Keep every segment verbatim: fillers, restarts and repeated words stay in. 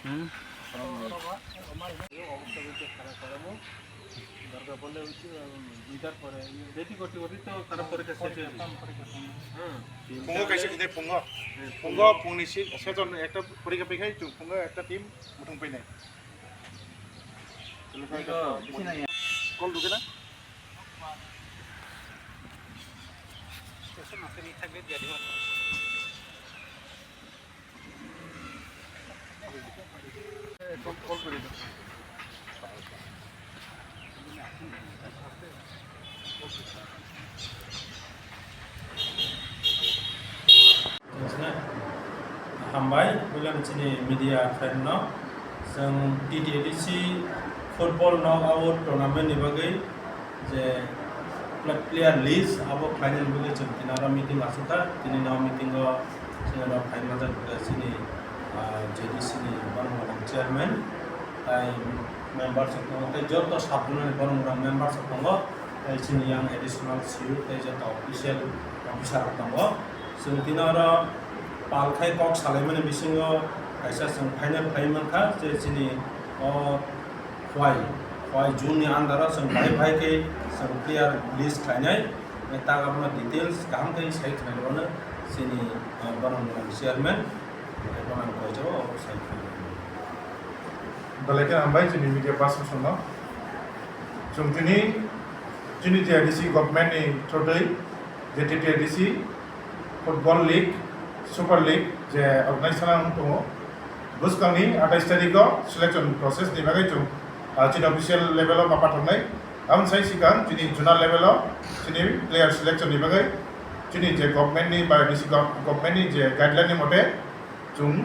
Hmm? দরকার পড়লে ওই যে, উম, দুইটার পরে, ইয়ে, বেটি করতে করতে তো তারা পরীক্ষা শেষ হয়ে যাবে। হ্যাঁ। Phungo kaisa khinai phungo. হ্যাঁ, Phungo phungni si-, sejon ekta porikha paikhai, chung phungo ekta team muthung painai. Call dukhe na? Hambai, builam chini media friend no. Chwng T T A D C football knockout tournament ni bagwi je pla-, player list abo khlainani bagwi chwng tini oro meeting asukha. Tini no meeting o chini oro phai manjak, eh, chini, ah, J D C ni borok rok chairman, tai members rok tongo, tei joto sub zonal ni borok rok members rok tongo, tei chini yang additional C E O tei joto official officer rok tongo. Chwng tini oro pal khai kok salaimani bisingo kaisa chwng final khlai mankha je chini o Khwai, Khwai zone ni under o chwng bahai bahai khe chwng player list khlainai. Tei tak abono details kaham khe sai khwlainai bono chini, ah, bono chairman, bono koi jabo obo sai khwlainai. Belai khe hambai chini media person no. Chwng tini chini T T A D C government ni through twi je T T A D C Football League, Super League je organize khlai wng tongo. Bwskangni atais tarikh o selection process ni bagwi chwng, ah, chini official level o ma pathornai. Aboni sai swkang chini zonal level o chini player selection ni bagwi chini je government ni ba D C gov-, government ni je guideline ni mote chwng,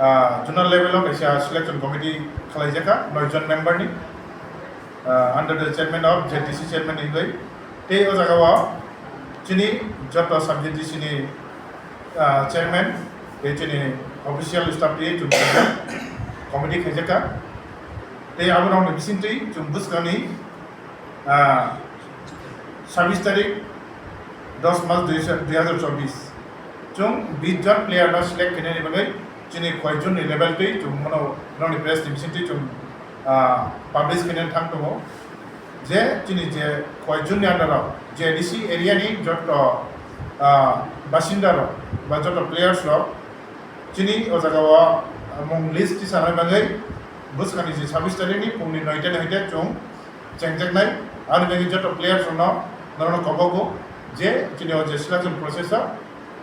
ah, zonal level o kaisa selection committee khlaijakha noi jon member ni, ah, under the chairman of Z D C chairman ni wngwi. Tei o jaga o chini joto sub Z D C ni, ah, chairman tei chini official staff tei chwng committee khaijakha. Tei abo rokni bisingtwi chwng bwskangni, ah, sabis tarik dos mas dui hajar chobis. Chwng bis jon player no select khainani bagwi chini Khwai zone ni level twi chwng bono nokni press ni bisingtwi chwng, ah, publish khainani thang tongo. Je chini je Khwai zone ni under o je D C area ni joto, ah, basinda rok ba joto players rok chini o jaga o, ah, mung list tisa nai bagwi bwskangni je sabis tarik ni phungni noita ni hoite chwng chengjaknai. Ani bagwi joto players rokno norokno kobogo je chini o je selection process o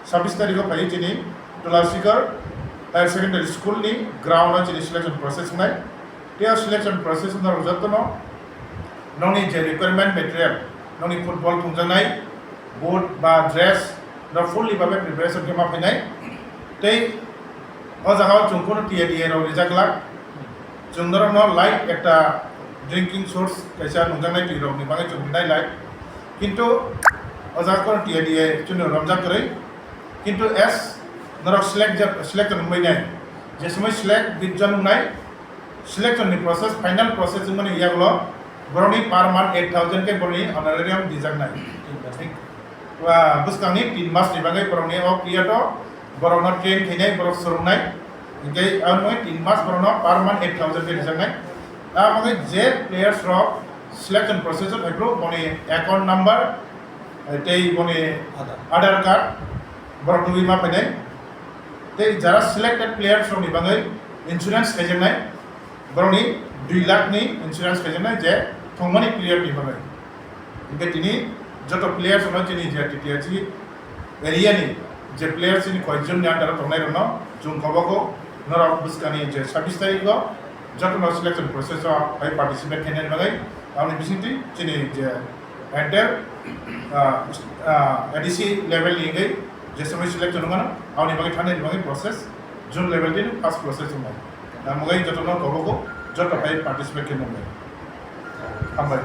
sabis tarikh o phaiwi chini Tulasikar Higher Secondary School ni ground o chini selection process wngnai. Tei o selection process o norok jotono nokni je requirement material, nokni football thumjaknai boot ba dress, norok fully babe preparation khe ma phainai. Tei o jaga o chwng kunu T A D A rok rijak glak. Chwng norokno light ekta drinking source kaisa nungjaknai twi rokni bagwi chwng rinai light. Kintu o jaga kunu T A D A chwngno romjak kwrwi. Kintu as norok select ja-, select wngwi nai, je somoi select bis jon wngnai, selection ni process, final process wngmani yagulo borokni per month eight thousand khe borokni honorarium dijaknai. Wa bwskangni tin mas ni bagwi borokni o period o borokno train khainai, borok swrwngnai. Hinkhe aboni bagwi tin mas borokno per month eight thousand khe rijaknai. Aboni bagwi je players rok selection process o phaiphuru boni account number, eh, tei boni Aadhaar. Aadhaar card borok nugwi ma phainai. Tei jara selected players rokni bagwi insurance khaijaknai. Borokni dui lakh ni insurance khaijaknai je thwngmani player ni bagwi. Hinkhe tini joto players rokno chini je T T A D C area ni je players chini Khwai zone ni under o tongnai rokno chwng kobogo norok bwskangni je sabis tarikh o jotono selection process o hai participate khainani bagwi aboni bisingtwi chini je entire, ah, ah, A D C level ni wngwi je somoi selection wngmano aboni bagwi thangnani bagwi process June level ni first process wngnai. Nang bagwi jotono kobogo joto hai participate khe nuknai. Hambai.